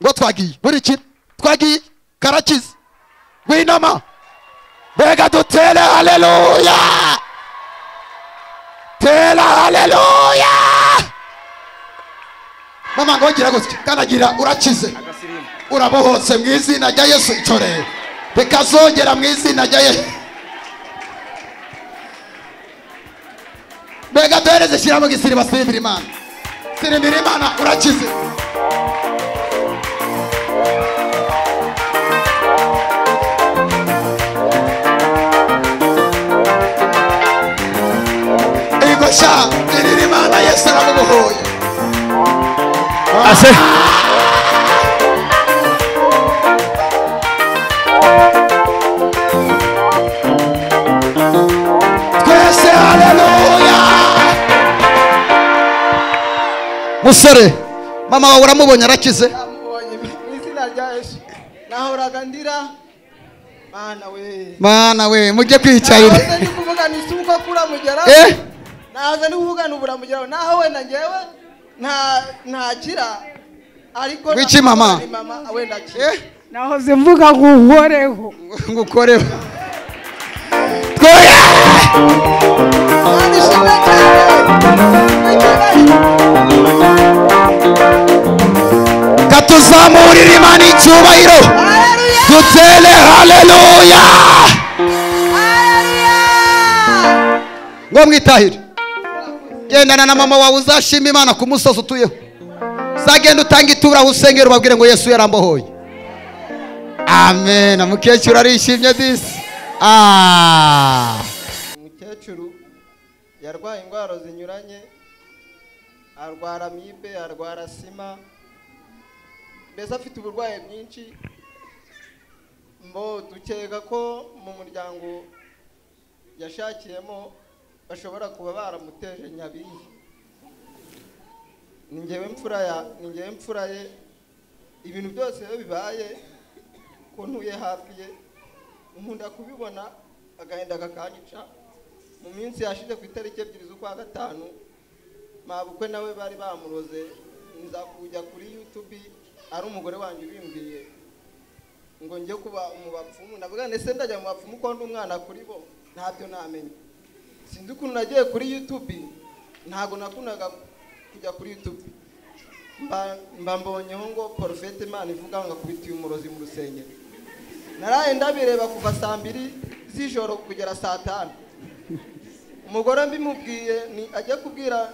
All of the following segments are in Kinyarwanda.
Ngo twagiye nkurikira, twagiye karakize. Ngwinama mbega dutere haleluya, tera haleluya. Mama ngo gira gutya kanagira, urakize, urabohotse mu izina rya Yesu. Icorere reka zongera mu izina rya Yesu. Mbega duhereze, shyiramo gisiriba, sirimbira Imana, sirimbira Imana, urakize. Ego sha, irira Imana, Yesu aramubohoye. Ase. Twese haleluya. Musore, mama wawe uramubonye, arakize. Namubonye mu izina rya Yesu. Nahoraga ndira, Mana we. Mana we, mujye kwicarira. Nahoze ndi kuvuga ni uko kuramugeraho. Eh. Nahoze ndi kuvuga ni uburamugeraho, naho wenda njyewe nta ntakira, ariko Wiki mama? Ni mama wenda akira. Eh. Nahoze mvuga ngo uhoreho. Ngukoreho twoye. Imana ishimwe cyane. Icyubahiro. Katuzamurira Imana icyubahiro. Haleluya. Dutere haleluya. Haleluya. Ngo mwitahire, gendana na mama wawe, uzashima Imana ku musozi utuyeho. Uzagenda utanga ituro aho usengera, ubabwire ngo Yesu yarambohoye. Amen. Mukecuru arishimye disi. Ah. Umukecuru yarwaye indwara zinyuranye, arwara amibe, arwara sima, mbese afite uburwayi bwinshi. Mbo dukeka ko mu muryango yashakiyemo bashobora kuba baramuteje nyabihi. Ni njyewe mfura ya, ni njyewe mfura ye. Ibintu byose iyo bibaye, ko ntuye hafi ye, nkunda kubibona, agahinda kakanyica. Mu minsi yashize, ku itariki 2 z'ukwa 5, mabukwe nawe bari bamuroze. Nza kujya kuri YouTube, ari umugore wanjye ubimbwiye, ngo njye kuba mu bapfumu. Ndavuga, ndetse ndajya mu bapfumu ko ndi umwana kuri bo, ntabyo namenya. Sinzi ukuntu nagiye kuri YouTube, ntabwo nakundaga kujya kuri YouTube. Mba mbonyeho ngo porofete Imana ivuga ngo akubitiye umurozi mu rusengero. Naraye ndabireba kuva saa 2 z'ijoro kugera saa 5. Umugore mbimubwiye, ni ajya kubwira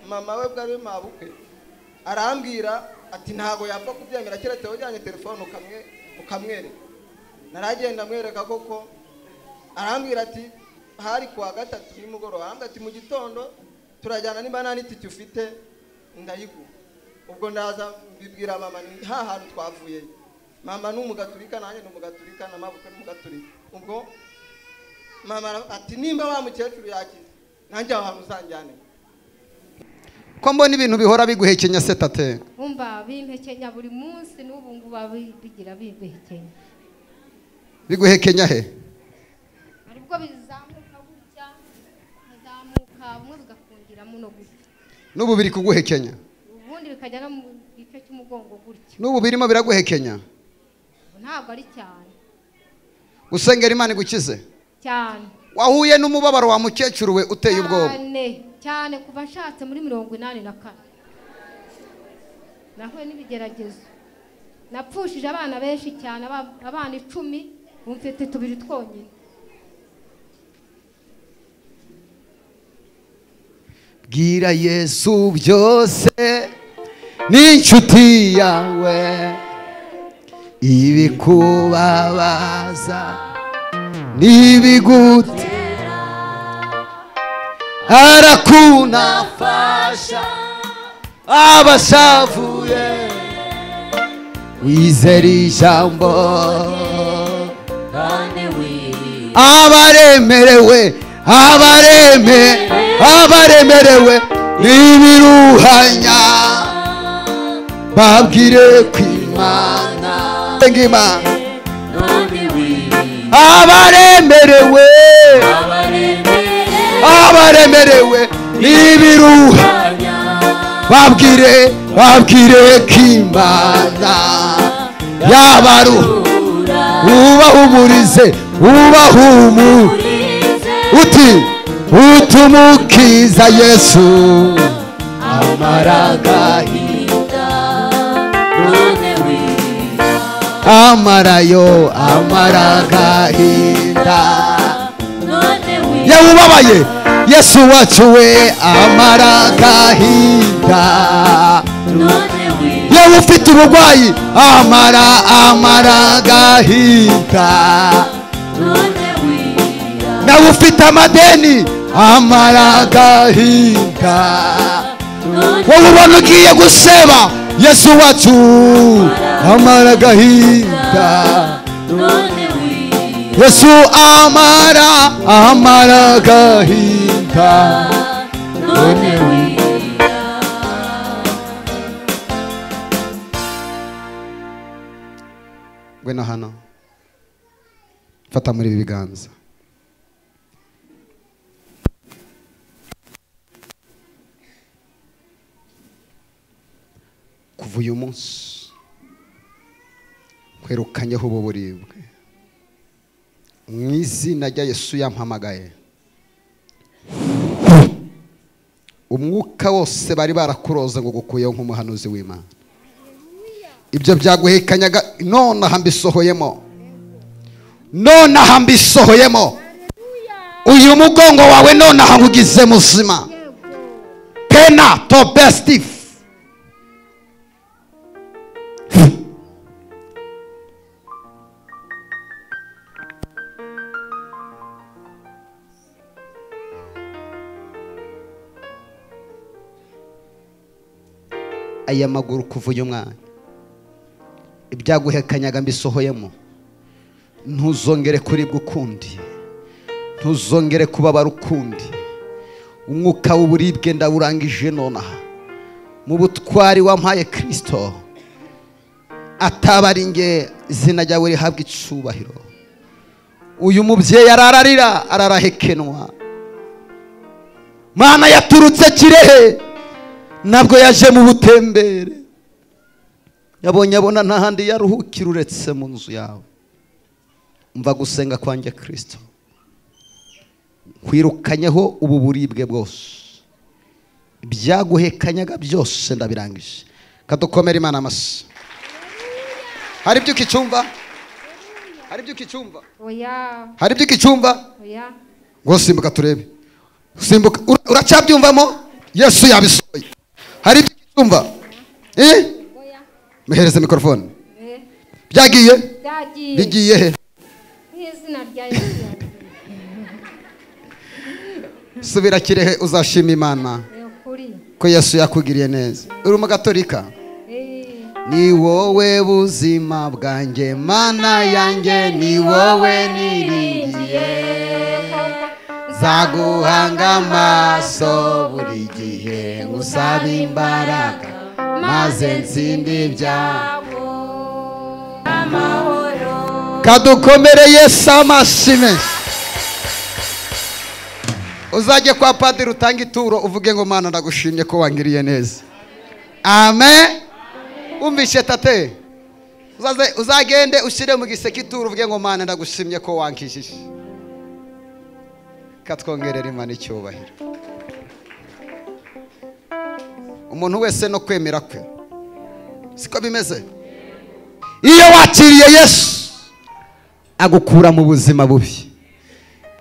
mama we bwari mabukwe, arambwira ati ntabwo yapfa kubyemera keretse ujyanye telefone ukamwereka. Naragenda amwereka koko, arambwira ati, hari kuwa gatatu nimugoroba, arambwira ati mu gitondo turajyana, niba nta n'itike ufite ndayiguha. Ubwo ndaza mbibwira mama, ni ha hantu twavuye. Mama ni umugaturika, nanjye ni umugaturika, na mabukwe ni umugaturika. Ubwo mama ati nimba wa mukecuru yakize, nanjye aho hantu uzanjyane. Ko mbona ibintu bihora biguhekenya se tate? Umva, bimpekenya buri munsi, n'ubu ngubu bigira bimpekenya. Biguhekenya he? Hari ubwo bizamuka gutya, bikazamuka bumwe, bigafungiramo no gutya. N'ubu biri kuguhekenya? Ubundi bikajya no mu gice cy'umugongo gutya. N'ubu birimo biraguhekenya? Ubu ntabwo ari cyane. Usengera Imana igukize? Cyane. Wahuye n'umubabaro wa mukecuru we uteye ubwoba. Cyane cyane. Kuva nshatse muri 84 nahuye n'ibigeragezo, napfushije abana benshi cyane, abana 10, ubu mfite tubiri twonyine. Bwira Yesu byose, n'inshuti yawe, ibikubabaza n'ibigutera arakunafasha abashavuye. Wizera ijambo, abaremerewe, abaremerewe n'ibiruhanya, babwire kwimana Imana. Abaremerewe, abaremerewe n'ibiruha, babwire. Babwire ko Imana yabarura. Ubahumurize, ubahumurize. Uti utumukiza Yesu amara agahinda amarayo amara agahinda. Yewe ubabaye Yesu wacu we amara agahinda. Yewe ufite uburwayi amara agahinda. Nawe ufite amadeni amara agahinda. Wowe ubona ugiye guseba Yesu wacu amara agahinda. Yesu amara agahinda. Ngwino hano, fata muri ibi biganza. Kuva uyu munsi nkwirukanyeho ubu buribwe mu izina rya Yesu yampamagaye. Umwuka wose bari barakuroza ngo gukuyeho nk'umuhanuzi w'Imana, ibyo byaguhekanyaga nonaha mbisohoyemo, nonaha mbisohoyemo. Uyu mugongo wawe nonaha ngugize muzima. Pena to bestif. Aya maguru kuva uyu mwanya ibyaguhekanyaga mbisohoyemo. Ntuzongere kuribwa ukundi, ntuzongere kubabara ukundi. Umwuka w'uburibwe ndawurangije nonaha mu butwari wampaye Kristo. Ataba ari nge, izina ryawe rihabwa icubahiro. Uyu mubyeyi arararira, ararahekenwa. Mana yaturutse Kirehe, ntabwo yaje mu butembere. Yabonye abona nta handi yaruhukira uretse mu nzu yawe. Mva gusenga kwanjye Kristo, nkwirukanyeho ubu buribwe bwose, ibyaguhekanyaga byose ndabirangije. Kadukomere Imana amashyi. Hari ibyo ukicyumva? Hari ibyo ukicyumva? Oya. Hari ibyo ukicyumva? Oya. Ngo simbuka turebe. Simbuka. Uracyabyumvamo? Yesu yabisohoye. Hari ibyo ukicyumva? Eh? Oya. Muhereze mikrofone. Byagiye? Byagiye. Bigiye he? Izina rya Yesu. Subira Kirehe uzashima Imana ko Yesu yakugiriye neza. Uri umugatolika? Ni wowe buzima bwanjye Mana yanjye, ni wowe niringiye. Nzaguhanga amaso buri gihe ngusaba imbaraga maze ntsinde ibyago. Kadukomere Yesu amashyi menshi. Uzajye kwa padiri utange ituro uvuge ngo Mana ndagushimye ko wangiriye neza. Amen. Umvishe tate. Uzagende ushyire mu giseke ituro uvuge ngo Mana ndagushimye ko wankijije. Katwongerera Imana icyubahiro. Umuntu wese no kwemera kwe siko bimeze. Iyo wakiriye Yesu agukura mu buzima bubi.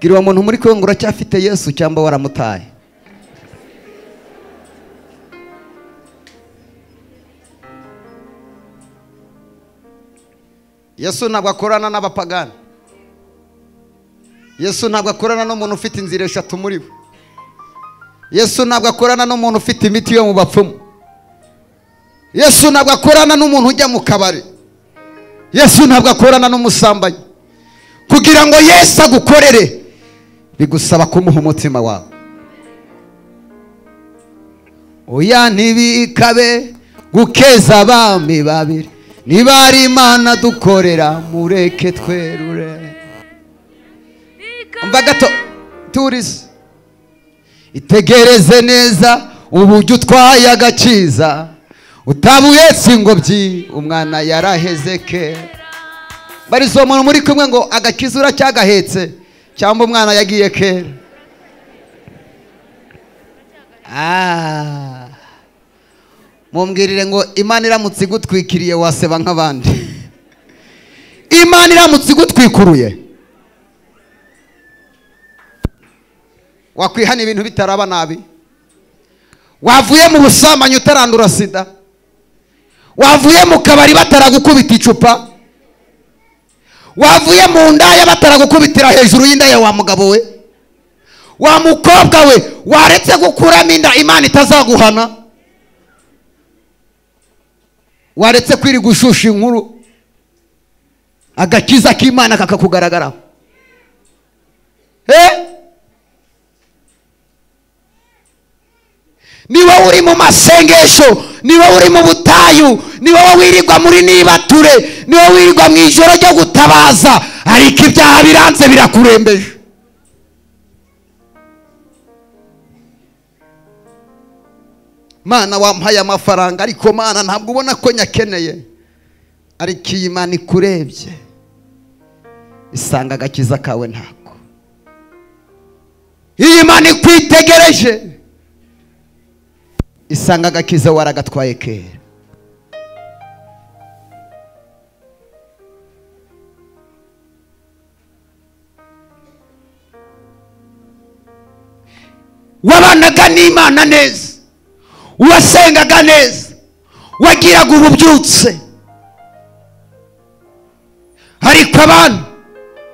Bwira uwo muntu muri kumwe ngo uracyafite Yesu cyangwa waramutaye. Yesu ntabwo akorana n'abapagani. Yesu ntabwo akorana n'umuntu ufite inzira eshatu muri we. Yesu ntabwo akorana n'umuntu ufite imiti yo mu bapfumu. Yesu ntabwo akorana n'umuntu ujya mu kabari. Yesu ntabwo akorana n'umusambanyi. Kugira ngo Yesu agukorere bigusaba kumuha umutima wawe. Oya ntibikabe gukeza abami babiri, niba ari Imana dukorera mureke twerure. Umva gato turize, itegereze neza uburyo utwaye agakiza, Utabuhetse ingobyi umwana yaraheze kera. Barizo umuntu muri kumwe ngo agakiza uracyagahetse cyangwa umwana yagiye kera. Mumbwirire ngo Imana iramutse igutwikiriye waseba nk'abandi. Imana iramutse igutwikuruye wakwihana ibintu bitaraba nabi. Wavuye mu busambanyi utarandura sida. Wavuye mu kabari bataragukubita icupa. Wavuye mu ndaya bataragukubitira hejuru y'indaya wa mugabo we. Wa mukobwa we waretse gukuramo inda Imana itazaguhana. Waretse kwiri gushusha inkuru agakiza k'Imana kakakugaragaraho. Ni wowe uri mu masengesho, ni wowe uri mu butayu, ni wowe wirirwa muri nibature, ni wowe wirirwa mu ijoro ryo gutabaza, ariko ibyaha biranze birakurembeje. Mana wampaye amafaranga ariko Mana ntabwo ubona ko nyakeneye. Ariko iyi Mana ikurebye isanga agakiza kawe ntako. Iyi Mana ikwitegereje isanga agakiza waragatwaye kera. Wabanaga n'Imana neza, wasengaga neza, wagiraga ububyutse, ariko abantu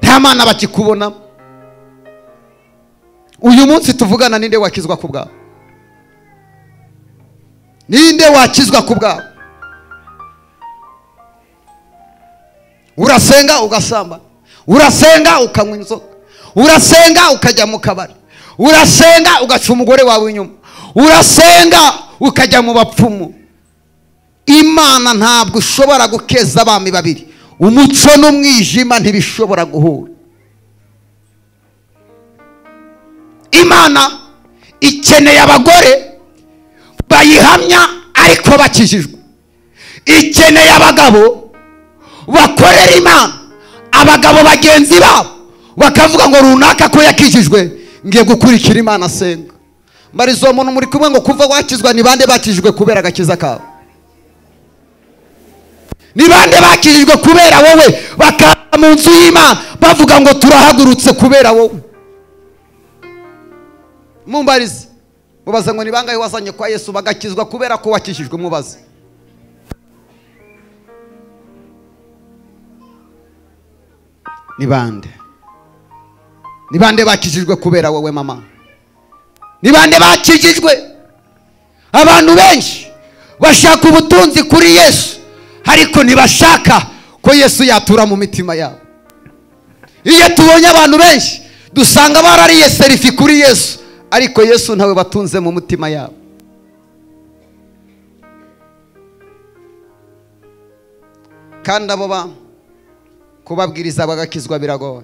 nta Mana bakikubona. Uyu munsi tuvugana ninde wakizwa ku bwawe? Ninde wakizwa ku bwawe? Urasenga ugasamba, urasenga ukanywa inzoga, urasenga ukajya mu kabari, urasenga ugaca umugore wawe inyuma, urasenga ukajya mu bapfumu. Imana ntabwo ushobora gukeza abami babiri. Umuco n'umwijima ntibishobora guhura. Imana ikeneye abagore bayihamya ariko bakijijwe. Ikeneye abagabo bakorera Imana, abagabo bagenzi babo bakavuga ngo runaka ko yakijijwe ngiye gukurikira Imana asenga. Mbarizo umuntu muri kumwe ngo kuva wakizwa ni bande bakijijwe kubera agakiza kawe? Ni bande bakijijwe kubera wowe bakaza mu nzu y'Imana bavuga ngo turahagurutse kubera wowe? Mumbarize mubaze ngo ni bangahe wazanye kwa Yesu bagakizwa kubera ko wakijijwe? Mubaze. Ni bande? Ni bande bakijijwe kubera wowe mama? Ni bande bakijijwe? Abantu benshi bashaka ubutunzi kuri Yesu ariko ntibashaka ko Yesu yatura mu mitima yabo. Iyo tubonye abantu benshi dusanga barariye serifi kuri Yesu, ariko Yesu ntawe batunze mu mutima yabo. Kandi abo ba kubabwiriza bagakizwa biragoye.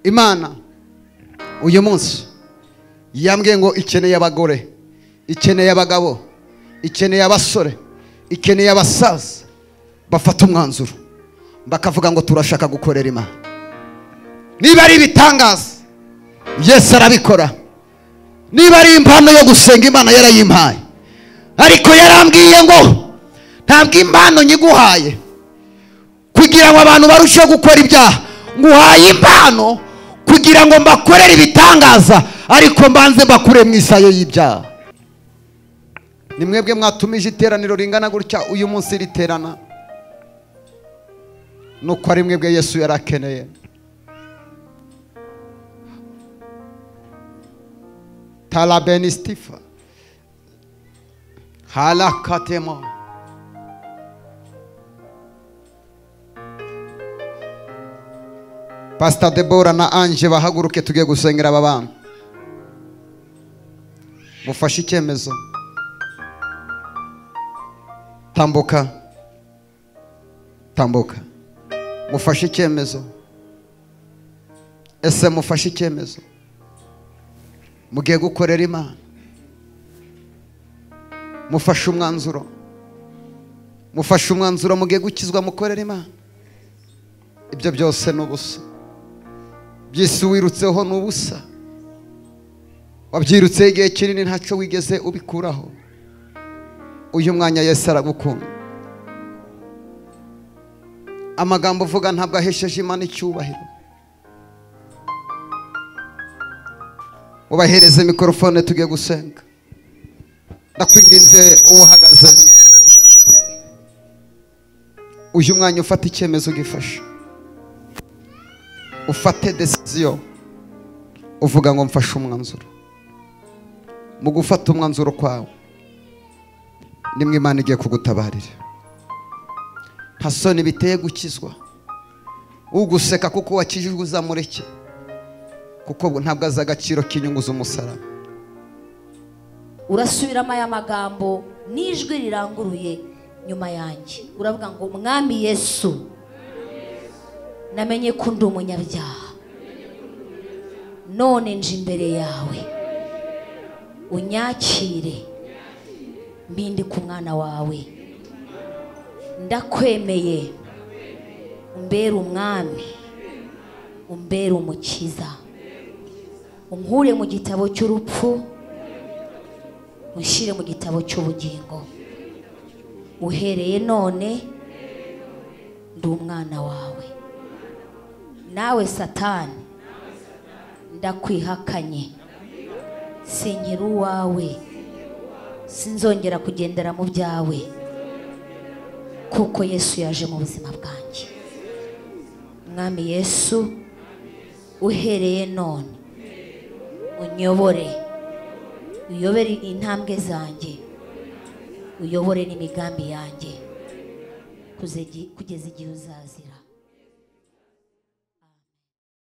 Imana uyu munsi yambwiye ngo ikeneye abagore, ikeneye abagabo, ikeneye abasore, ikeneye abasaza bafata umwanzuro bakavuga ngo turashaka gukorera Imana. Niba ari ibitangaza Yesu arabikora, niba ari impano yo gusenga Imana yarayimpaye, ariko yarambwiye ngo ntabwo impano nyiguhaye kugira ngo abantu barusheho gukora ibyaha, nguhaye impano kugira ngo mbakorere ibitangaza, ariko mbanze mbakure mu isayo y'ibyaha. Ni mwebwe mwatumije iteraniro ringana gutya uyu munsi riterana, nuko ari mwebwe Yesu yarakeneye. Talabenistifa halakatema. Pastor Deborah na Ange bahaguruke tugiye gusengera aba bana. Mufashe icyemezo. Tambuka. Tambuka. Mufashe icyemezo. Ese mufashe icyemezo. Mugiye gukorera Imana. Mufashe umwanzuro. Mufashe umwanzuro mugiye gukizwa mukorera Imana. Ibyo byose ni ubusa. Byisi wirutseho ni ubusa. Wabyirutse igihe kinini ntacyo wigeze ubikuraho. Uyu mwanya Yesu aragukunda. Amagambo uvuga ntabwo ahesheje Imana icyubahiro. Ubahereze mikrofone tugiye gusenga. Ndakwinginze uhagaze. Uyu mwanya ufate icyemezo gifasha. Ufate decision. Uvuga ngo mfashe umwanzuro. Mu gufata umwanzuro kwawe nimwe Imana igiye kugutabarira. Nta soni biteye gukizwa. Uguseka kuko wakijijwe uzamureke, kuko ntabwo azi agaciro k'inyungu z'umusaraba. Urasubiramo aya magambo n'ijwi riranguruye nyuma yanjye. Uravuga ngo Mwami Yesu, namenye ko ndi umunyabyaha, none nje imbere yawe, unyakire mbindi ku mwana wawe. Ndakwemeye, umbere umwami, umbere umukiza, unkure mu gitabo cy'urupfu unshyire mu gitabo cy'ubugingo. Uhereye none ndi umwana wawe. Nawe Satani ndakwihakanye, sinkiri uwawe, sinzongera kugendera mu byawe, kuko Yesu yaje mu buzima bwanjye. Mwami Yesu, uhereye none unyobore, uyobore intambwe zanjye, uyobore n'imigambi yanjye kugeza igihe uzazira.